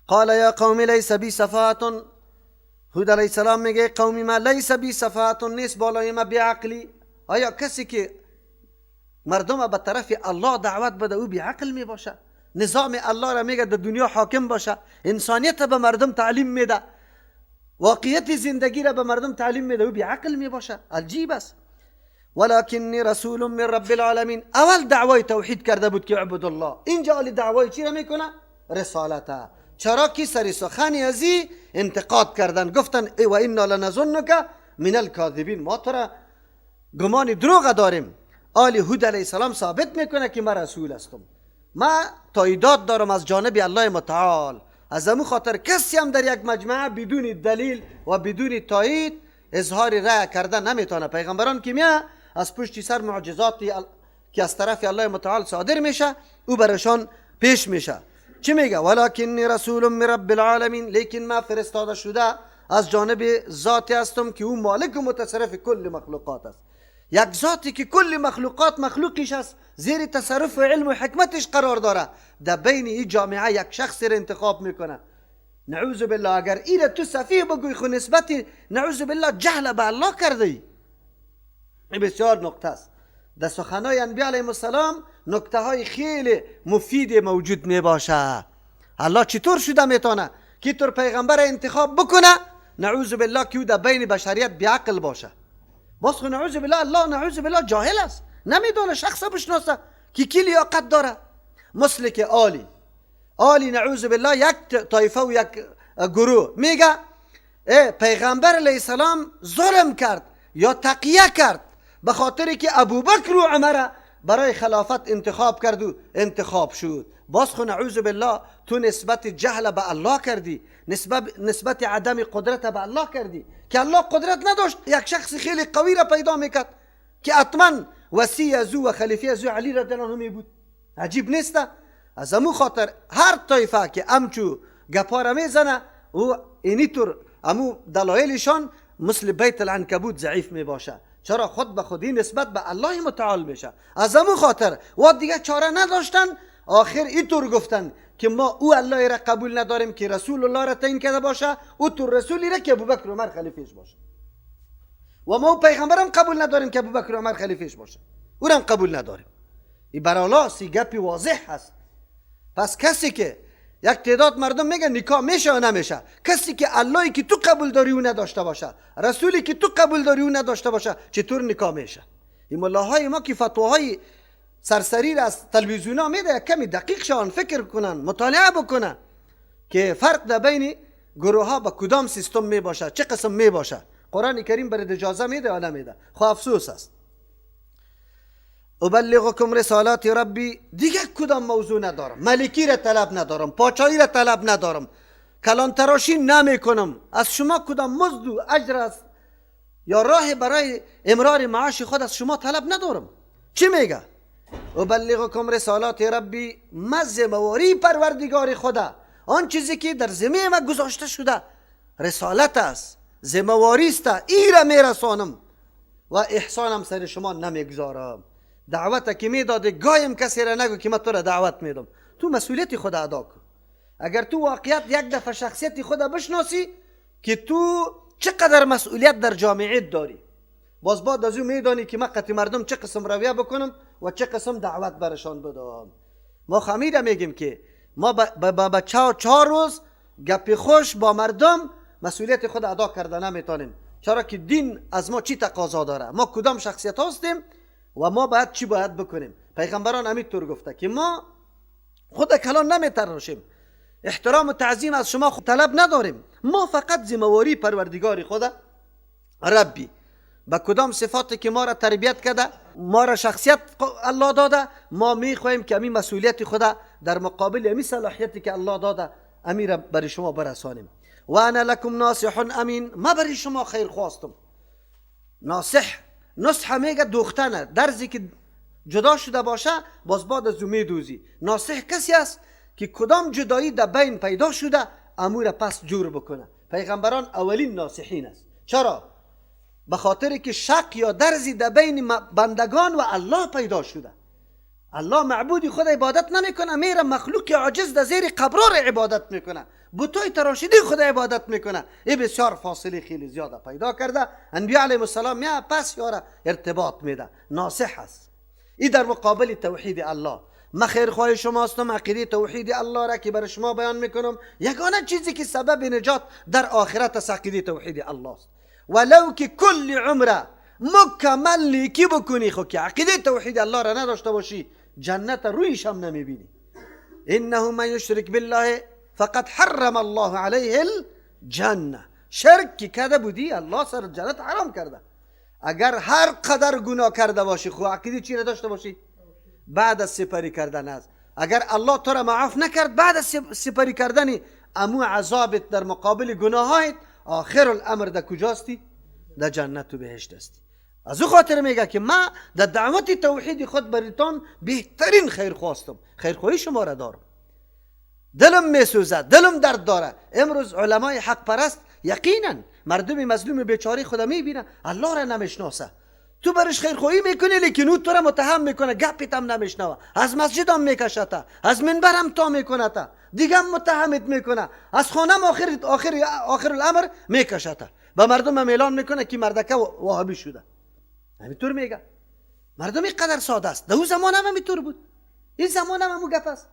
قال یا قوم لیس بی سفاهة. هود علیه السلام میگه قومی ما لیس بی سفاهة، نیست بالای ما بی عقلی. آیا کسی که مردم به طرف الله دعوت بده او بی عقل می باشه؟ نظام الله را میگه در دنیا حاکم باشه، انسانیت به مردم تعلیم میده، واقعیت زندگی را به مردم تعلیم میده، او بی عقل می باشه؟ عجیب است. ولکنی رسول من رب العالمین. اول دعوای توحید کرده بود که عبد الله، اینجا علی دعوای چی را میکنه؟ رسالته. چرا که سری سخنی ازی انتقاد کردن، گفتن ای و انا لنظنک من الکاذبین، ما تو را گمان دروغ داریم. آل هود علیه السلام ثابت میکنه که من رسول هستم، ما تاییدات دارم از جانب الله متعال. از امو خاطر کسی هم در یک مجمعه بدون دلیل و بدون تایید اظهار رأی کرده نمیتونه. پیغمبران که میه از پشت سر معجزاتی که از طرف الله متعال صادر میشه او برشان پیش میشه. چی میگه؟ ولکنی رسول من رب العالمین، لیکن ما فرستاده شده از جانب ذاتی هستم که او مالک و متصرف کل مخلوقات است. یک ذاتی که کل مخلوقات مخلوقش است، زیر تصرف و علم و حکمتش قرار داره، در بین این جامعه یک شخص را انتخاب میکنه. نعوذ بالله اگر ایره تو سفیه بگوی خو نسبت نعوذ بالله جهل به الله کرده ای. این بسیار نکته است. در سخنای انبیاء علیهم السلام نکته های خیلی مفید موجود می باشه. الله چطور شده میتونه که طور پیغمبر انتخاب بکنه نعوذ بالله که او در بین بشریت بیعقل باشه؟ باز خو نعوذ بالله الله نعوذ بالله جاهل است، نمیدونه شخص بشناسه که کی لیاقت داره. مثل که آلی نعوذ بالله یک طایفه و یک گروه میگه ای پیغمبر علیه السلام ظلم کرد یا تقیه کرد به خاطر که ابوبکر و عمر برای خلافت انتخاب کرد و انتخاب شد. باز خو نعوذ بالله تو نسبت جهل به الله کردی، نسبت عدم قدرت به الله کردی که الله قدرت نداشت یک شخص خیلی قوی را پیدا میکرد که حتما وصی از او و خلیفه از او علی رضی الله عنه می بود. عجیب نیست؟ از امو خاطر هر طایفه که امچو گپا را میزنه او اینی طور امو دلایلشان مثل بیت العنکبوت ضعیف می باشه. چرا؟ خود به خودی نسبت به الله متعال میشه. از امو خاطر و دیگه چاره نداشتن، آخر اینطور گفتن که ما او الله را قبول نداریم که رسول الله را تعیین کرده باشه، او تو رسولی را که ابوبکر عمر خلیفهش باشه، و ما او پیغمبرم قبول نداریم که ابوبکر عمر خلیفهش باشه، او را هم قبول نداریم. این برای سی گپی واضح هست. پس کسی که یک تعداد مردم میگن نکاح میشه یا نمیشه، کسی که اللهی که تو قبول داری او نداشته باشه، رسولی که تو قبول داری او نداشته باشه، چطور نکاح میشه؟ این ملاهای ما که فتواهای سرسری را از تلویزیون ها میده، کمی دقیق شان فکر کنن، مطالعه بکنن که فرق در بین گروه ها با کدام سیستم می باشه، چه قسم می باشه. قرآن کریم برای اجازه میده یا نمیده؟ خب افسوس است. ابلغکم رسالات ربی، دیگه کدام موضوع ندارم، ملکی را طلب ندارم، پاچایی را طلب ندارم، کلان تراشی نمی کنم، از شما کدام مزد و اجر است یا راه برای امرار معاش خود از شما طلب ندارم. چی میگه؟ ابلغکم رسالات ربی، ذمه‌واری پروردگار خدا، آن چیزی که در ذمه ما گذاشته شده رسالت است، ذمه‌واری است، ای را میرسانم و احسانم سر شما نمیگذارم. دعوت که میداده گایم کسی را نگو که من تو را دعوت میدم، تو مسئولیت خود ادا کن. اگر تو واقعیت یک دفعه شخصیت خود بشناسی که تو چقدر مسئولیت در جامعه داری، باز بعد از او میدانی که من قطع مردم چه قسم رویه بکنم و چه قسم دعوت برشان بدم. ما خمیره میگیم که ما با 4 روز گپ خوش با مردم مسئولیت خود ادا کرده نمیتونیم. چرا که دین از ما چی تقاضا داره، ما کدام شخصیت هستیم و ما باید چی باید بکنیم. پیغمبران همینطور گفته که ما خود کلان نمیتراشیم، احترام و تعظیم از شما خود طلب نداریم، ما فقط ذمه‌واری پروردگار خود ربی با کدام صفاتی که ما را تربیت کرده، ما را شخصیت الله داده، ما میخواهیم که امی مسئولیت خود در مقابل امی صلاحیتی که الله داده امی را برای شما برسانیم. و انا لکم ناصح امین، ما برای شما خیر خواستم. ناصح، نصح میگه دوختنه، درزی که جدا شده باشه باز بعد از او میدوزی. ناصح کسی است که کدام جدایی در بین پیدا شده امور پس جور بکنه. پیغمبران اولین ناصحین است. چرا؟ به خاطر که شک یا درزی در بین بندگان و الله پیدا شده. الله معبودی خود عبادت نمیکنه، میره مخلوق عاجز در زیر قبرار عبادت میکنه، بتای تراشیدی خود عبادت میکنه. این بسیار فاصله خیلی زیاده پیدا کرده. انبیاء علیهم السلام یا پس یاره ارتباط میده، ناصح است. این در مقابل توحید الله. من خیرخواه شما هستم، عقیده توحید الله را که برای شما بیان میکنم، یگانه چیزی که سبب نجات در آخرت است عقیده توحید الله است. ولو که کل عمره مکمل نیکی بکنی، خو که عقیده توحید الله را نداشته باشی جنت رویش هم نمیبینی. انه من یشرک بالله فقد حرم الله علیه الجنه. شرک که کرده بودی الله سر جنت حرام کرده. اگر هر قدر گناه کرده باشی خو عقیده چی را داشته باشی؟ بعد از سپری کردن است. اگر الله تو را معاف نکرد بعد از سپری کردن امو عذابت در مقابل گناهایت، آخر الامر در کجاستی؟ در جنت و بهشت هستی. از او خاطر میگه که ما در دعوت توحید خود برایتان بهترین خیر خواستم، خیرخواهی شما را دارم، دلم میسوزد، دلم درد داره. امروز علمای حق پرست یقینا مردم مظلوم بیچاره خدا میبینه، الله را نمیشناسه، تو برش خیرخواهی میکنی لیکن او تو را متهم میکنه، گپت هم نمیشنوه، از مسجد هم میکشته، از منبر هم تا میکنه، دیگه هم متهمت میکنه، از خانه آخر آخر آخر الامر میکشته، به مردم هم اعلان میکنه که مردکه وهابی شده. همینطور میگه. مردم اینقدر ساده است. در او زمان هم همینطور بود، این زمان هم همون گپ است.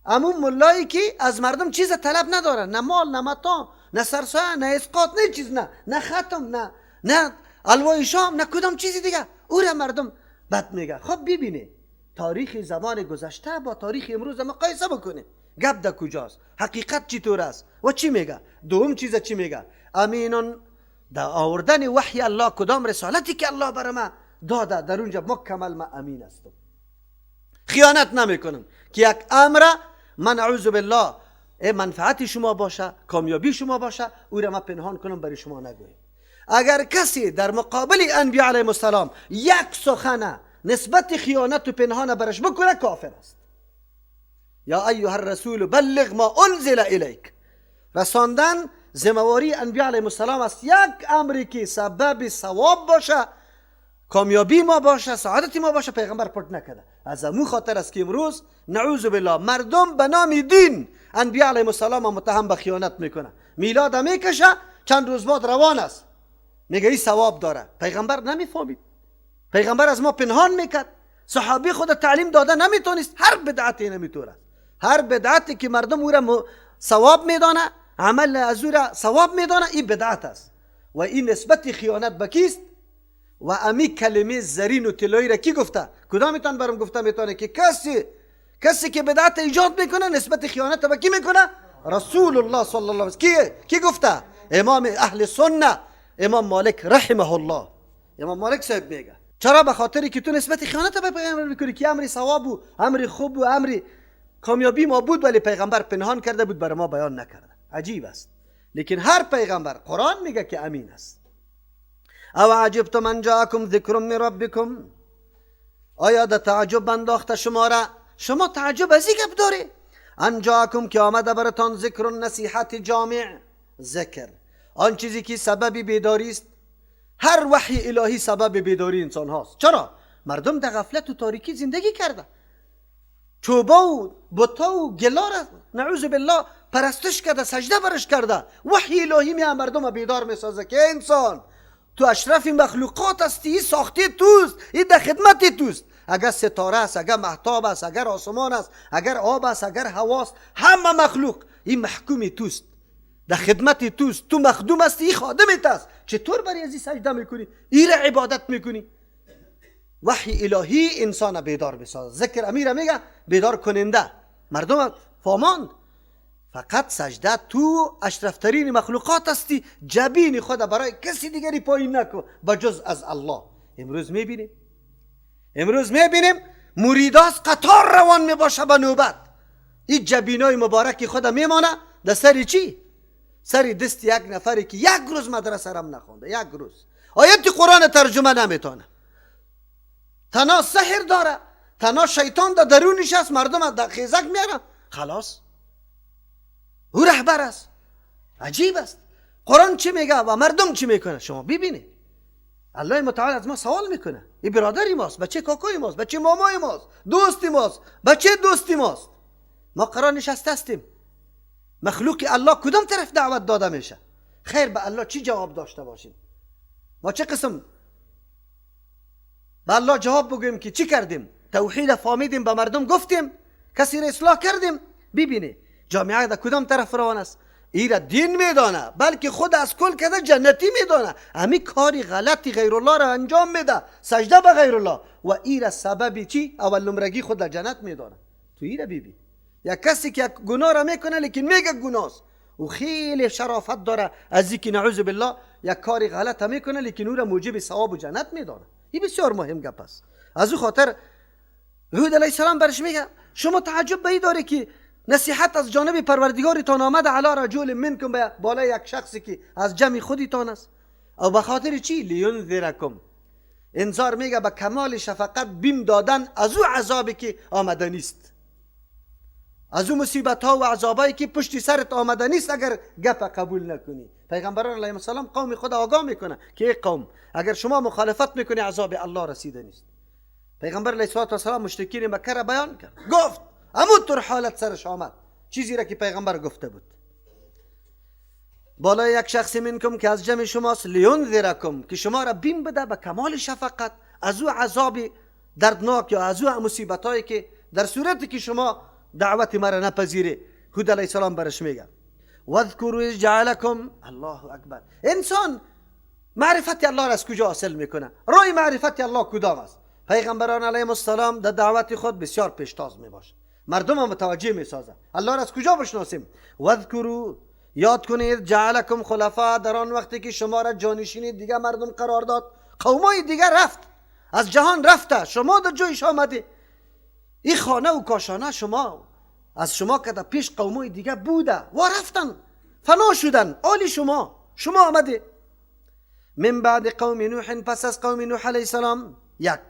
همون ملایی که از مردم چیز طلب نداره، نه مال، نه متاع، نه سرسایه، نه اسقاط، نه چیز، نه ختم، نه الوای شام، نه کدام چیزی دیگه، او را مردم بد میگه. خب ببینه تاریخ زمان گذشته با تاریخ امروز مقایسه بکنه، گپ در کجاست، حقیقت چطور است و چی میگه. دوم چیز چی میگه؟ امینون، در آوردن وحی الله، کدام رسالتی که الله بر ما داده در اونجا مکمل ما امین هستم، خیانت نمیکنم که یک امر من اعوذ بالله منفعت شما باشه، کامیابی شما باشه، او را ما پنهان کنم برای شما نگویم. اگر کسی در مقابل انبیاء علیهم السلام یک سخنه نسبت خیانت و پنهان برش بکنه کافر است. یا ایها الرسول بلغ ما انزل الیک، رساندن ذمهواری انبیاء علیهم السلام است. یک امری که سبب ثواب باشه، کامیابی ما باشه، سعادت ما باشه، پیغمبر پټ نکرده. از امو خاطر است که امروز نعوذ بالله مردم به نام دین انبیاء علیهم السلام متهم به خیانت میکنه. میلاد میکشه، چند روز بعد روان است، میگه این ثواب داره. پیغمبر نمیفهمید، پیغمبر از ما پنهان میکرد، صحابی خود تعلیم داده نمیتونست. هر بدعتی نمیتونه، هر بدعتی که مردم او را ثواب میدانه، عمل از او را ثواب میدانه، این بدعت است و این نسبت خیانت به کیست؟ و امی کلمه زرین و طلایی را کی گفته؟ کدامتان برام گفته میتونه که کسی که بدعت ایجاد میکنه نسبت خیانت به کی میکنه؟ رسول الله صلی الله علیه و آله. کی گفته؟ امام اهل سنه، امام مالک رحمه الله. امام مالک صاحب میگه چرا؟ به خاطری که تو نسبت خیانت به پیغمبر میکنی که امر ثواب و امر خوب و امر کامیابی ما بود، ولی پیغمبر پنهان کرده بود، برای ما بیان نکرده. عجیب است. لیکن هر پیغمبر قرآن میگه که امین است. او عجبتم ان جاءکم ذکر من ربکم، آیا در تعجب انداخته شما را؟ شما تعجب از این گپ داری؟ ان جاءکم که آمده براتان ذکر نصیحت جامع، ذکر آن چیزی که سبب بیداری است. هر وحی الهی سبب بیداری انسان هاست. چرا؟ مردم در غفلت و تاریکی زندگی کرده، چوبا و بتا و گلا را نعوذ بالله پرستش کرده، سجده برش کرده. وحی الهی می مردم بیدار میسازه که انسان تو اشرف مخلوقات هستی، این ساخته توست، این در خدمت توست. اگر ستاره است، اگر مهتاب است، اگر آسمان است، اگر آب است، اگر هواست، همه مخلوق این محکوم توست، در خدمت توست، تو مخدوم هستی، این خادمت است. چطور برای از این سجده میکنی؟ این را عبادت میکنی؟ وحی الهی انسان بیدار بسازه. ذکر امیر میگه بیدار کننده مردم فهماند. فقط سجده، تو اشرفترین مخلوقات هستی، جبین خود برای کسی دیگری پایین نکن بجز از الله. امروز میبینیم مریداس قطار روان میباشه به نوبت، این جبینای مبارک خود میمانه در سر چی؟ سر دست یک نفری که یک روز مدرسه رم نخونده، یک روز آیت قرآن ترجمه نمیتونه، تنها سحر داره، تنها شیطان در درونش است، مردم در خیزک میاره، خلاص او رهبر است. عجیب است. قرآن چی میگه و مردم چی میکنه شما ببینید. الله متعال از ما سوال میکنه. این برادری ماست، بچه کاکای ماست، بچه مامای ماست، دوستی ماست، بچه دوستی ماست. ما قرار نشسته هستیم. مخلوق الله کدام طرف دعوت داده میشه؟ خیر به الله چی جواب داشته باشیم؟ ما چه قسم به الله جواب بگوییم که چی کردیم؟ توحید فهمیدیم، به مردم گفتیم، کسی را اصلاح کردیم. ببینی جامعه در کدام طرف روان است؟ ایره دین میدانه، بلکه خود از کل کده جنتی میدانه. همی کاری غلطی غیر الله را انجام میده، سجده به غیر الله، و ایره سبب چی؟ اول نمرگی خود در جنت میدانه. تو ایره ببین، یک کسی که یک گناه را میکنه لیکن میگه گناست و خیلی شرافت داره از اینکه نعوذ بالله یک کاری غلط میکنه لیکن او را موجب ثواب و جنت میدانه. این بسیار مهم گپ است. از او خاطر هود علیه السلام برش میگه شما تعجب به این داره که نصیحت از جانب پروردگارتان آمده علی رجل منکم، به بالای یک شخصی که از جمع خودتان است. او به خاطر چی؟ لینذرکم. انذار میگه به کمال شفقت، بیم دادن از او عذابی که آمده نیست، از او مصیبت ها و عذابایی که پشت سرت آمده نیست اگر گپ قبول نکنی. پیغمبران علیه السلام قوم خود آگاه میکنه که ای قوم اگر شما مخالفت میکنی عذاب الله رسیده نیست. پیغمبر علیه السلام مشرکین مکه را بیان کرد، گفت همونطور حالت سرش آمد، چیزی را که پیغمبر گفته بود. بالای یک شخص منکم که از جمع شماست، لینذرکم، که شما را بیم بده به کمال شفقت از او عذاب دردناک یا از او مصیبتایی که در صورتی که شما دعوت مرا نپذیره. هود علیه السلام برش میگه واذکروا اذ جعلکم. الله اکبر. انسان معرفت الله را از کجا حاصل میکنه؟ راه معرفت الله کدام است؟ پیغمبران علیهم السلام در دعوت خود بسیار پیشتاز میباشه، مردم هم متوجه میسازه. الله را از کجا بشناسیم؟ واذکروا، یاد کنید، جعلکم خلفا، در آن وقتی که شما را جانشین دیگه مردم قرار داد. قومای دیگه رفت از جهان رفته، شما در جایش آمده. این خانه و کاشانه شما از شما که در پیش قومای دیگه بوده و رفتن فنا شدن، آلی شما آمده. من بعد قوم نوح، پس از قوم نوح علیه السلام. یک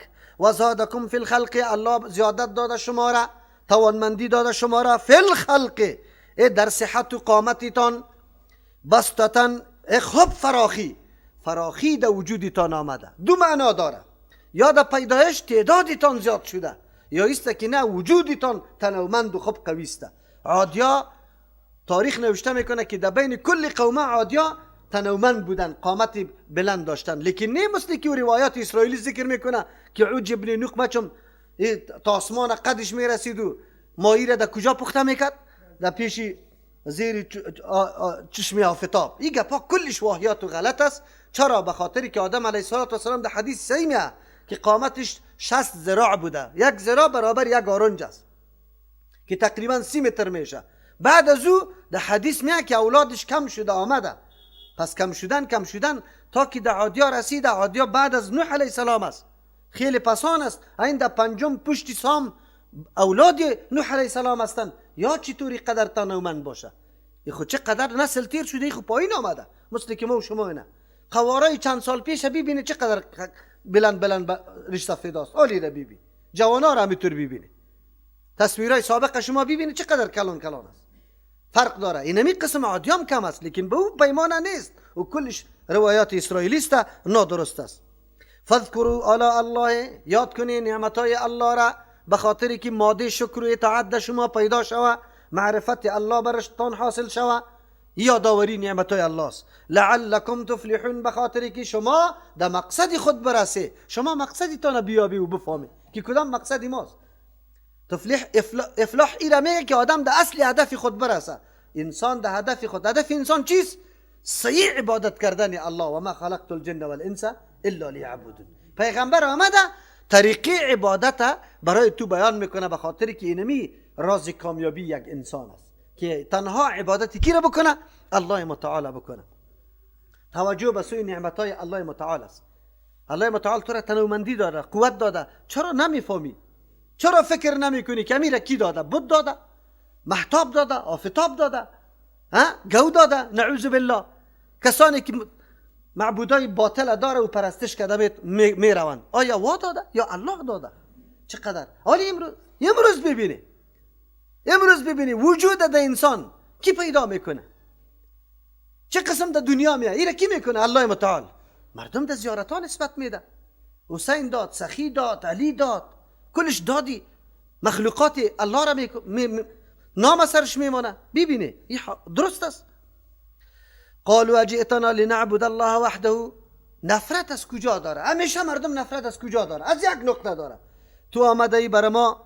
و زادکم فی الخلق، الله زیادت داده شما را، توانمندی داده شما را، فی الخلق، ای در صحت و قامتتان، بسطتن، ای خوب فراخی، فراخی در وجودتان آمده. دو معنا داره، یا در پیدایش تعدادتان زیاد شده، یا ایست که نه وجودتان تنومند و خوب قوی است. عادیا تاریخ نوشته میکنه که در بین کل قومه عادیا تنومند بودن، قامت بلند داشتن، لیکن نه مثل که روایات اسرائیلی ذکر میکنه که عوج ابن نقمه چون تا آسمان قدش میرسید و ماهی را در کجا پخته میکرد؟ در پیش زیر چشم آفتاب. این گپا کلش واهیات و غلط است. چرا؟ به خاطری که آدم علیه السلام در حدیث صحیح که قامتش 60 ذراع بوده، یک ذراع برابر یک آرنج است که تقریبا 30 متر میشه. بعد از او در حدیث میاد که اولادش کم شده آمده. پس کم شدن تا که در عادیا رسید. عادیا بعد از نوح علیه السلام است، خیلی پسان است. این در پنجم پشت سام اولاد نوح علیه السلام هستند. یا چطوری قدر تنومند باشه؟ ای خود چه قدر نسل تیر شده، ای خود پایین آمده. مثل که ما و شما اینا قوارای چند سال پیش ببینه چقدر بلند بلند ریش سفید است. آلی را ببین، جوانا را همینطور ببینه، تصویرای سابق شما ببینه چقدر کلان کلان است، فرق داره. اینمی قسم عادیام کم است، لیکن به او پیمانه نیست و کلش روایات اسرائیلی است، نادرست است. فاذکروا آلاء الله، یاد کنی نعمتای الله را، به خاطری که ماده شکر و اطاعت در شما پیدا شوه، معرفت الله برشتان حاصل شوه. یادآوری نعمتای الله است. لعلکم تفلحون، به خاطری که شما در مقصد خود برسه، شما مقصدتان بیابی و بفهمی که کدام مقصد ماست. تفلیح افلاح ایره میگه که آدم در اصل هدف خود برسه. انسان در هدف خود، هدف انسان چیست؟ صحیح عبادت کردن الله. و ما خلقت الجن والانس الا لیعبدون. پیغمبر آمده طریقه عبادت برای تو بیان میکنه، به خاطر که اینمی راز کامیابی یک انسان است که تنها عبادت کی را بکنه؟ الله متعال بکنه. توجه به سوی نعمتهای الله متعال است. الله متعال تو را تنومندی داده، قوت داده، چرا نمیفهمی؟ چرا فکر نمیکنی که امیر کی داده؟ بت داده، مهتاب داده، آفتاب داده، ها، گو داده، نعوذ بالله. کسانی که معبودای باطل داره و پرستش کرده میروند، آیا وا داده یا الله داده؟ چقدر حالی امروز ببینی، امروز ببینی وجود در انسان کی پیدا میکنه؟ چه قسم در دنیا میاد؟ ایره کی میکنه؟ الله متعال. مردم در زیارت ها نسبت میده. حسین داد، سخی داد، علی داد، کلش دادی مخلوقات الله را نام سرش میمانه. ببینه این درست است. قالوا اجئتنا لنعبد الله وحده. نفرت از کجا داره؟ همیشه مردم نفرت از کجا داره؟ از یک نقطه داره. تو آمده ای بر ما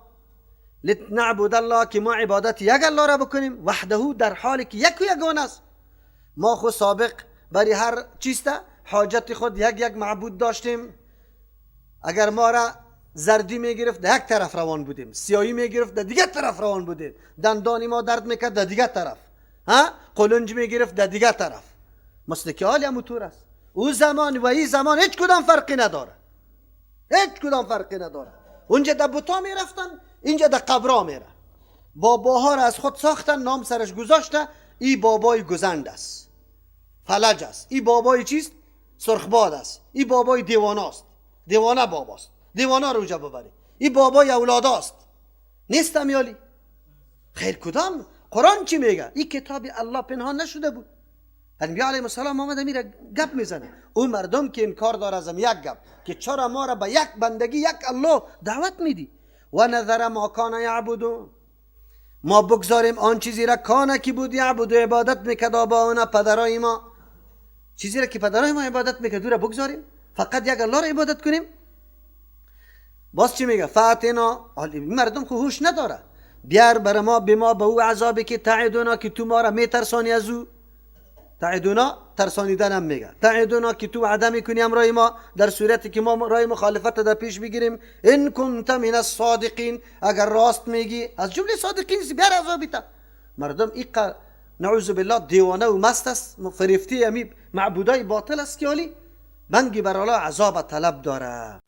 لنعبد الله که ما عبادت یک الله را بکنیم، وحده در حالی که یک و یگانه است. ما خو سابق برای هر چیست حاجت خود یک یک معبود داشتیم. اگر ما را زردی میگرفت در یک طرف روان بودیم، سیاهی میگرفت در دیگر طرف روان بودیم، دندانی ما درد میکرد در دیگر طرف، ها قلنج میگرفت در دیگر طرف. مثل که حال همونطور است. او زمان و این زمان هیچ کدام فرقی نداره، هیچ کدام فرقی نداره. اونجا در بوتا میرفتن، اینجا در قبرا میره. باباها را از خود ساختن، نام سرش گذاشته، ای بابای گزند است، فلج است، ای بابای چیست؟ سرخباد است، ای بابای دیوانه است، دیوانه باباست، دیوانه رو اونجا ببری، ای بابای اولاده است. نیستم یالی خیر کدام؟ قرآن چی میگه؟ این کتاب الله پنهان نشده بود. انبیاء علیهم السلام آمده میره گپ میزنه. او مردم که انکار داره ازم یک گپ که چرا ما را به یک بندگی یک الله دعوت میدی؟ و نظر ما کان یعبدون، ما بگذاریم آن چیزی را کانه که بود یعبد عبادت میکرد آباؤنا پدرای ما، چیزی را که پدرای ما عبادت میکرد او را بگذاریم، فقط یک الله را عبادت کنیم. باز چی میگه؟ فاتنا. مردم خو هوش نداره. بیار بر ما به ما به او عذابی که تعدونا که تو ما را میترسانی از او. تعدونا ترسانیدن هم میگه، تعدونا که تو وعده میکنی امرای ما در صورتی که ما رای مخالفت در پیش بگیریم. ان کنت من الصادقین، اگر راست میگی از جمله صادقین بیار عذابی تا. مردم ایقا نعوذ بالله دیوانه و مست است، فریفتی امی معبودای باطل است که حالی بنگی بر الله عذاب طلب داره.